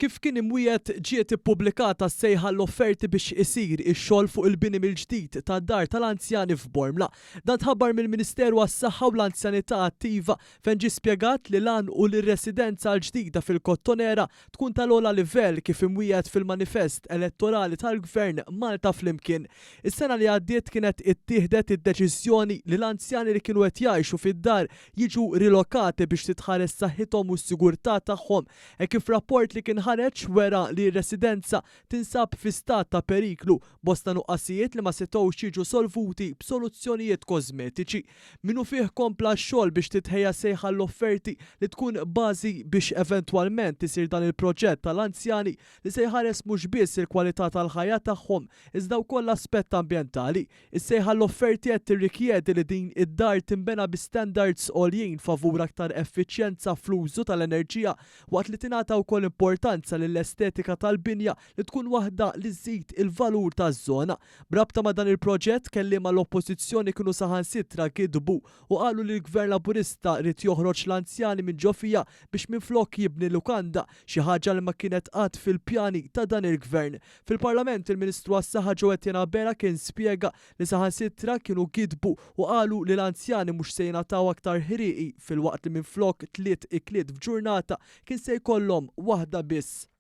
Kif kien imwiegħed ġiet ippubblikata s-sejħa għall-offerti biex isir ix-xogħol fuq il-bini mill-ġdid tad-dar tal-anzjani f'Bormla. Dan tħabbar mill-Ministeru għas-Saħħa u l-Anzjanità Attiva fejn ġie spjegat li l-għan hu li r-residenza l-ġdida fil-Kottonera tkun tal-ogħla livell kif imwiegħed fil-manifest elettorali tal-Gvern Malta Flimkien. Is-sena li għaddiet kienet ittieħdet id-deċiżjoni li l-anzjani li kienu qed jgħixu fid-dar jiġu rilokati biex titħares saħħithom u s-sigurtà tagħhom Hekk kif rapport li kien ħareġ wera li r-residenza tinsab fi stat ta' periklu, bosta nuqqasijiet li ma setgħux jiġu solvuti b'soluzzjonijiet kożmetiċi. Minnufih kompla x-xogħol biex titħejja sejħa għall-offerti li tkun bażi biex eventwalment isir dan il-proġett tal-anzjani li se jħares mhux biss il-kwalità tal-ħajja tagħhom iżda wkoll l-aspett ambjentali. Is-sejħa għall-offerti qed tirrikjedi li din id-dar tinbena bi standards għoljin favur aktar effiċjenza fl-użu tal-enerġija waqt li tingħata wkoll importanza lill-estetika tal-binja li tkun waħda li żżid il-valur taż-żona. B'rabta ma' dan il-proġett, kelliema l-Oppożizzjoni kienu saħansitra gidbu u qalu li l-Gvern Laburista ried joħroġ l-anzjani minn ġo fiha biex minflok jibni lukanda, xi ħaġa li ma kienet qatt fil-pjani ta' dan il-Gvern. Fil-Parlament, il-Ministru għas-Saħħa Joe Etienne Abela kien spjega li saħansitra kienu gidbu u qalu li l-anzjani mhux se jingħataw aktar ħrieqi filwaqt li minflok tliet ikliet f'ġurnata kien se jkollhom waħda biss.